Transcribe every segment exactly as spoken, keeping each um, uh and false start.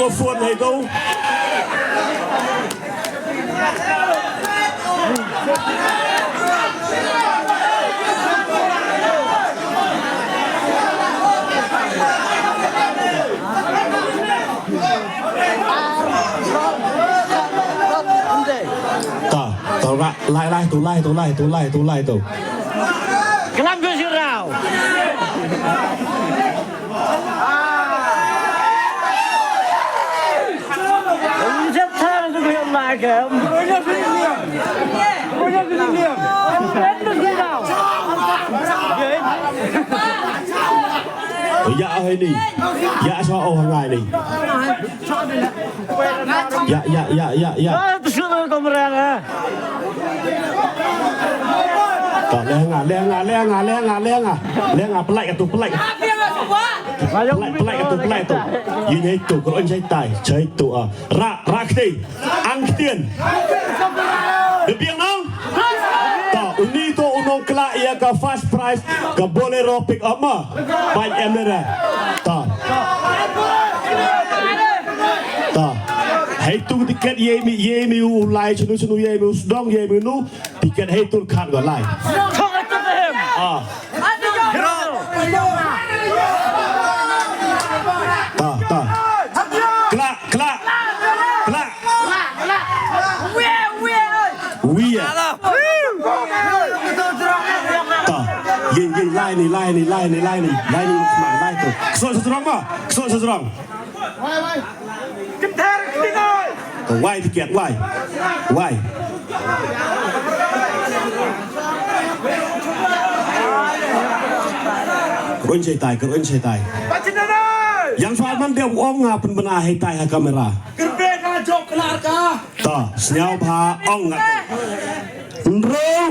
Ko phone hei ko. Ta, ta, lai, lai, tu, lai, tu, lai, tu, lai, tu, lai, tu. Kelam tu sirau. Ya, oh, ini. Ya, so, oh, ngai ni. Ya, ya, ya, ya, ya. Ah, tu sunu kamera lah. Ta, lenga, lenga, lenga, lenga, lenga. Lenga, pelai tu, pelai. Pelai, pelai tu, pelai tu. Ïa ïa tu, kren shai tai, shai tu, ah. Ra, ra kti, ang ktien. Da biang nong? Ta, uni to u nongklah ïa ka first prize, ka Bolero pick up ma. Bai em ne ra. Ta. Ta. Hei tu tiket ïa mi, ïa mi u lai, shinu, shinu, ïa mi u sdong, ïa mi u nu. Tiket hei tu khat ga lai. Ah. Ta, ta. Kla, kla. Kla. Wi. Ta. Yin, yin, lai ni, lai ni, lai ni, lai ni. Lai ni, lai tu. Ksok sejrong ma. Ksok sejrong. Wai tiket, wai. Wai. Kyrun shai tai, kyrun shai tai. Yang shuwa man dei u ong nga pynbna hei tai ha kamera. Ta, sñiaw bha ong nga. Hynriew,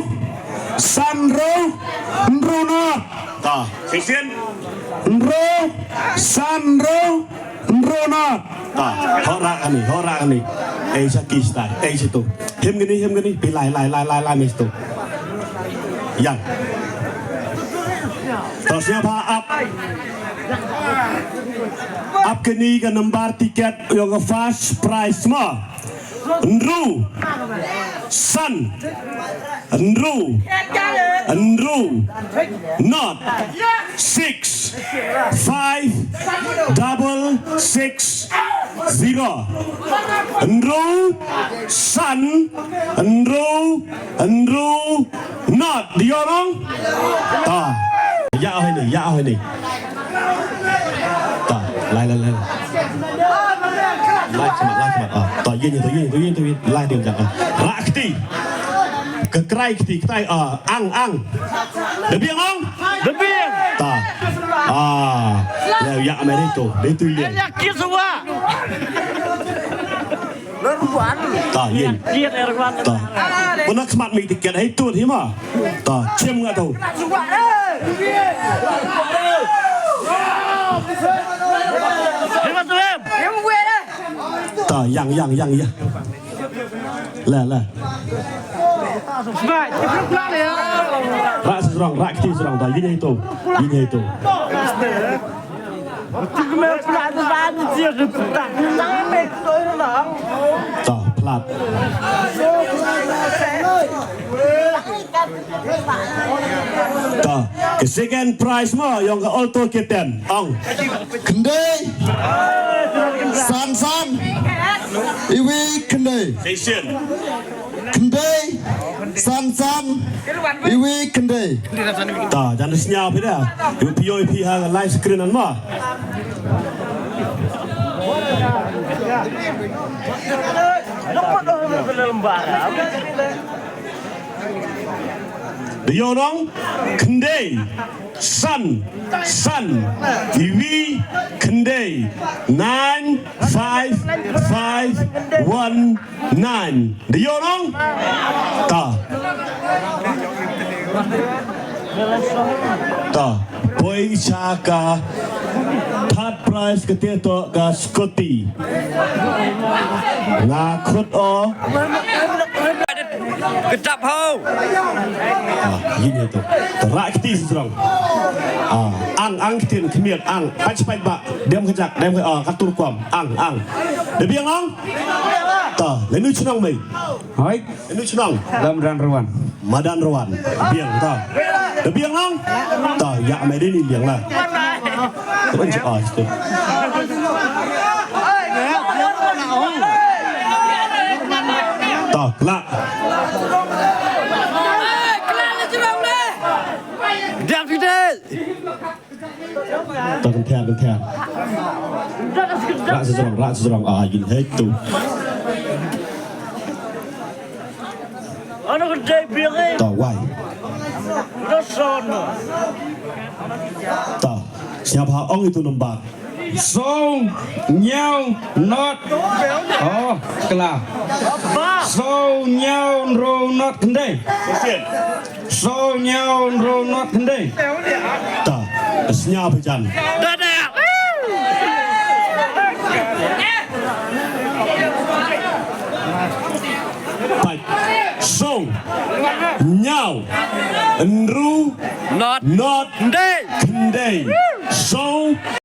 san hynriew, hynriew not. Ta, shisien. Hynriew, san hynriew, hynriew not. Ta, hora kani, hora kani. Ei sa ki sta, ei sa tu. Him kani, him kani, pi lai, lai, lai, lai, lai, mis tu. Yang. Ta, sñiaw bha ap. Ap kani ka number tiket yong ka first prize ma. Hynriew, san, hynriew, hynriew, not, six, five, double six, zero. Hynriew, san, hynriew, hynriew, not. Dei ong? Ta. Ïa hoi ni, ïa hoi ni. Ta, lai, lai, lai. Lai khmat, lai khmat. Ah, ta, yin, yin, yin, yin, yin, lai ding jang. Ah. Ra kti. Ka krai kti, ktai, ah, ang, ang. Da biang ong? Da biang. Ta. Ah. Lai ïa Amerito, dei tu yin. Ïa kit suwa. Ta, yin. Ta. Pynah khmat mi tiket hei tut hi ma. Ta, chim nga tu. Ta, yang, yang, yang, ya. La, la. Ra sejrong, ra kti sejrong ta, yin hei tu. Yin hei tu. Ta, plat. Ta, ka second prize mo, yong ka Alto K ten. Ong. Khyndai. San san. Iwi khyndai. Station. Khyndai, san san, iwi khyndai. Ta, jan sñiaw phi da. Yu phi yu phi ha live screen an ma. Dei ong khyndai, san, san, iwi khyndai, nine five five one nine. Dei ong? Ta. Ta. Poi sha ka third prize ka te to ka scooty. Nga khot o. Ka dap ho. Ah, ïa ïa to. To rah kti sdrong. Ah, ang, ang kti khmier, ang. Pach pach ba. Dem kajak, dem ka, ah, katur kwam. Ang, ang. Da biang ang. To, lenu chnong mei. Hoi. Lenu chnong. Lam ran ruan. Madan ruan. Biang to. Da biang ang. To, ïa mei dei ni biang la. To ban ah, to. To, kla. Diam sini. To, kynthia, kynthia. Rah sdrong, rah sdrong. Ah, yin hei tu. Ano ka dei biang eh. To, wai. Ano son. To, siapa ong itu nombor? Song, nyaw, not. Oh, kla. Song, nyaw, nro, not, khyndai. Song, nyaw, nro, not, khyndai. Ta, sñiaw phi jan. Pait. Song, nyaw, nro, not, not, khyndai. Khyndai. Song.